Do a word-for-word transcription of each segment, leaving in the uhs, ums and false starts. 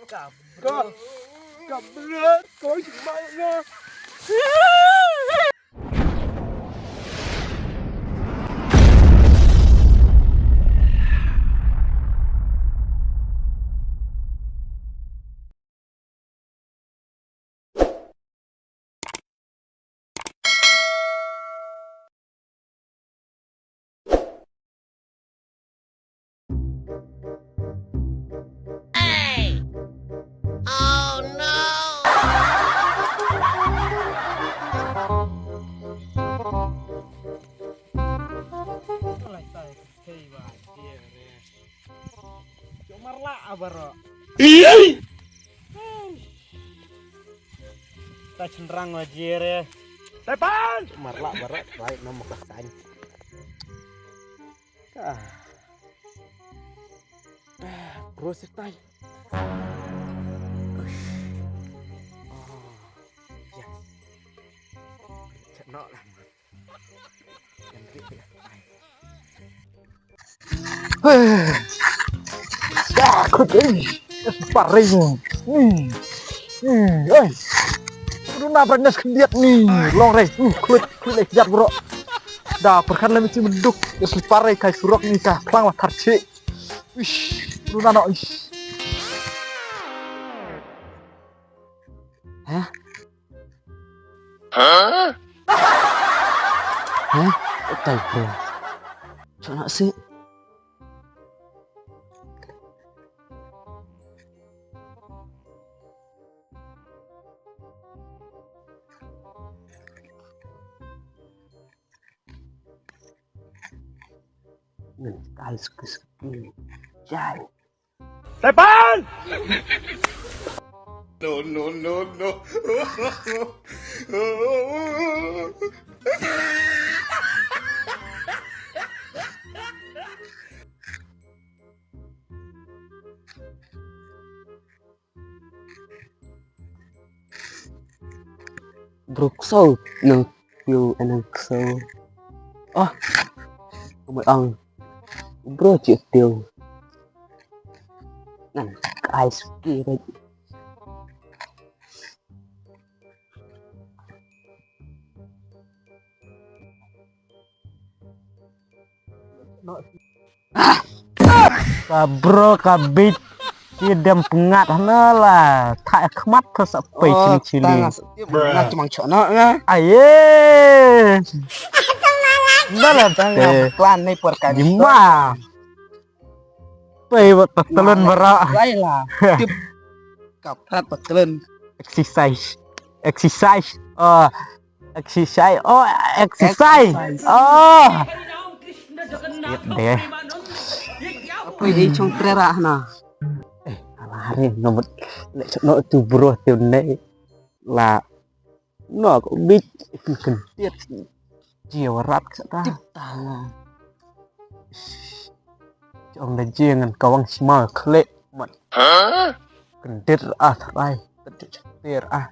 Ka, ka bret, koi sih mai na. Jomar la abaro. Ta chenrang wa jere. Tepan! Jomar la abaro, baik nomor kesan. Ah. Ah, bro setai. Ush. Oh, yes. Cek nok lah. Hei. Ya, kut, eh. Paring. Hmm. Hmm, oi. Aduh, na brightness khyndiat ni. Long rei. Hmm, klut, klut leh jat bro. Da perkan lem iti menduk. Ya, paring kai surok ni ka. Klang wa tharchi. Ish, aduh, na no, ish. Hah? Hah? Hah? Utai bro. Chok na sih. Ngan kai suki suki. Jai. Tepan! No, no, no, no. Bro ksew nang piu nang ksew. Ah, kumai ang. Bro chi piu. Nang kai suki rai. Ah! Ka bro ka bit. Ki dem pengat hana la. Thak khmat ka sa pei chili chili. Tang sa tip na chumang chok na nga. Aye. Dah lah tang te. Plan ni por ka. Jima. Pei wat patelun bara. Lai la. Tip. Ka prat patelun. Exercise. Exercise. Ah. Exercise. Oh, exercise. Exercise. Oh. Yep deh. Apa ini chong trera na? Eh, ala hari ngamut. Nek no tu bro tu ne. La. No ko bit. Kentit. Jia warat sa ta. Tip ta. Chong da jia ngan kawang sima khlek mat. Hah? Kentit ah trai. Kentit ah.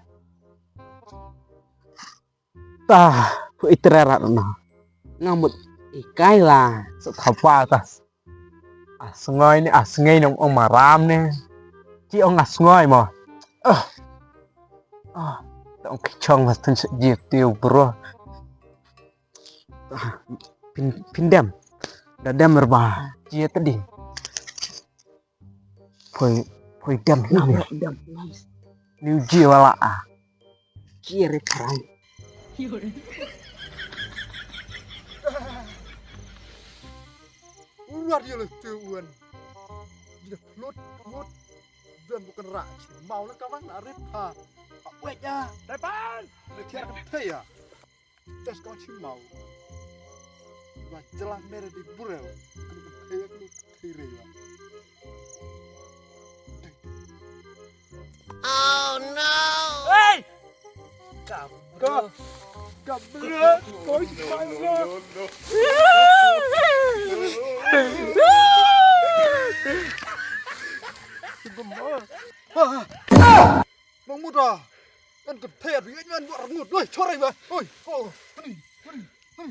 Ta, phu i tre rat na. Nga mut i kai la. Sa thapa ta. A sngai ni, a sngai nong ong maram ni. Chi ong a sngai mo. Ah. Ah. Ta ong ki chong la tun sa ji tiu bro. Ah. Pin, pin dem. Da dem rba. Ji ta di. Poi, poi dem na. Dem. Niu ji wala a. Ji re krai. Ular dia le tu wan. Dia lut lut. Dan bukan rak. Mau le kawan arit ha. Wek ya. Depan. Le kiar kan ya. Tes kau chim mau. Ba jelang mere di burel. Kenu kethei, kenu kethei re ya. Oh no. Hey! Kabro. Kabro. Kau chim mau. Nong muda. Kan kethei ri ngan buat rengut. Oi, chore ba. Oi. Oh. Ni. Ni. Ni.